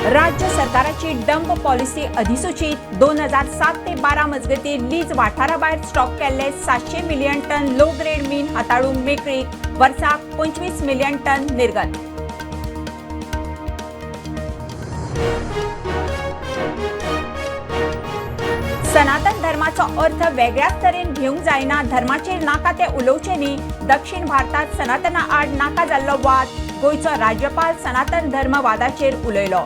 राज्य सरकाराची dump policy अधिसूचित. 2007 ते 12 मजगती लीज वाठारा भायर स्टॉक केल्ले 700 मिलियन टन लो ग्रेड मीन हाताळूंक मेकळीक. वर्साक 25 मिलियन टन निर्गत. सनातन धर्माचो अर्थ वेगळ्याच तरेन घेवंक जायना, धर्माचेर नाका ते उलोवचे न्ही. दक्षिण भारतात सनातना आड नाका जाल्लो वाद. गोंयचो राज्यपाल सनातन धर्म वादाचेर उलयलो.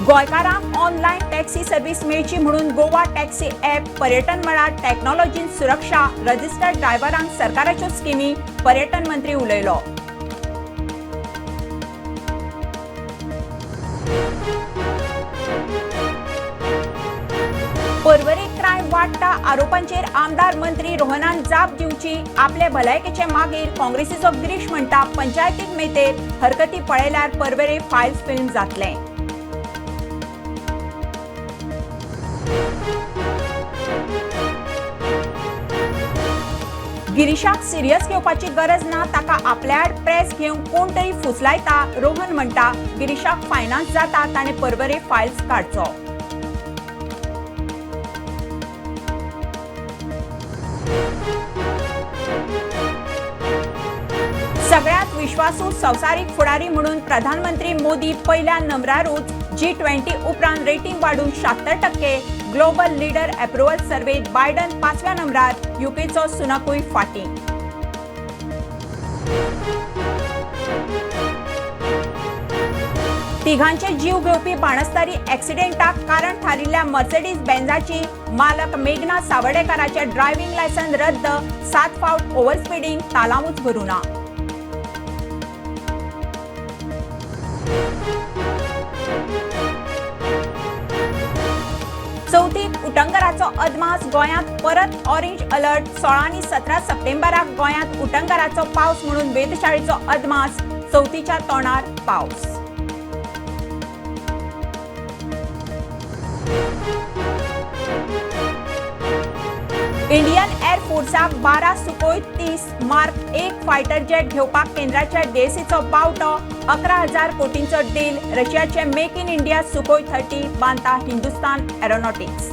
गोंयकारांक ऑनलायन टॅक्सी सर्व्हिस मेळची म्हणून गोवा टॅक्सी ॲप. पर्यटन मळार टॅक्नॉलॉजीन सुरक्षा, रजिस्टर्ड ड्रायव्हरांक सरकाराच्यो स्किमी. पर्यटन मंत्री उलयलो. पर्वरी क्रायम वाडटा, आरोपांचेर आमदार मंत्री रोहनान जाप दिवची. आपले भलायकेचे मागीर काँग्रेसीचो गिरीश म्हणटा, पंचायतीक मेतेर हरकती पळयल्यार पर्वरे फायल्स फिल्म जातलें. गिरीशाक सिरियस घेवपाची गरज ना, ताका आपल्या आड प्रेस घेवंक कोण तरी फुसलायता. रोहन म्हणटा, गिरीशाक फायनान्स जाता ताणें पर्वरे फायल्स काडचो. सगळ्यात विश्वासू संवसारीक फुडारी म्हणून प्रधानमंत्री मोदी पहिल्या नंबरारूच. G20 उपरांत रेटिंग वाडून 76%. ग्लोबल लीडर अप्रुव्हल सर्वेत बायडन 5व्या नंबरार, युकेचो सुनाकूय फाटीं. तिघांचे जीव घेवपी बाणस्तारी ॲक्सिडेंटाक कारण थारिल्ल्या मर्सिडीज बेंजाची मालक मेघना सावर्डेकाराचे ड्रायव्हिंग लायसन रद्द. 7 फावट ओव्हरस्पीडिंग, तालांवूच भरूना. चवथीक उटंगराचो अदमास. गोंयांत परत ऑरेंज अलर्ट. 16 आनी 17 सप्टेंबराक गोंयांत उटंगराचो पावस म्हणून वेधशाळेचो अदमास. चवथीच्या तोंडार पावस. इंडियन एअरफोर्साक 12 सुकोय 30 मार्क 1 फायटर जेट घेवपाक केंद्राच्या डीएसीचो बावटो. 11,000 कोटींचो डील. रशियाचे मेक इन इंडिया सुकोय 30 बांदता हिंदुस्तान एरोनॉटिक्स.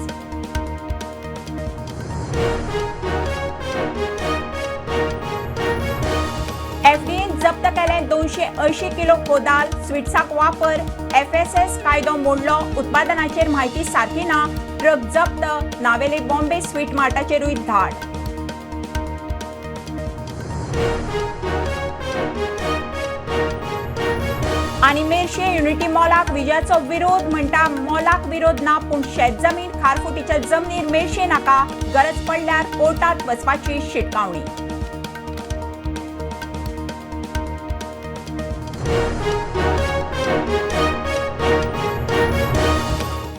एफडीएन जप्त केले 280 किलो कोदाल. स्वीट्साक वापर. एफएसएस कायदो मोडलो. उत्पादनाचेर म्हायती सारकी ना. ट्रक जप्त. नावेले बॉम्बे स्वीट मार्टाचेरूय धाड. आनी मेरशे युनिटी मॉलाक विजयाचो विरोध. म्हणटा, मॉलाक विरोध ना, पूण शेत जमीन खारफुटीच्या जमनीर मेरशे नाका. गरज पडल्यार कोर्टात वचपाची शिटकावणी.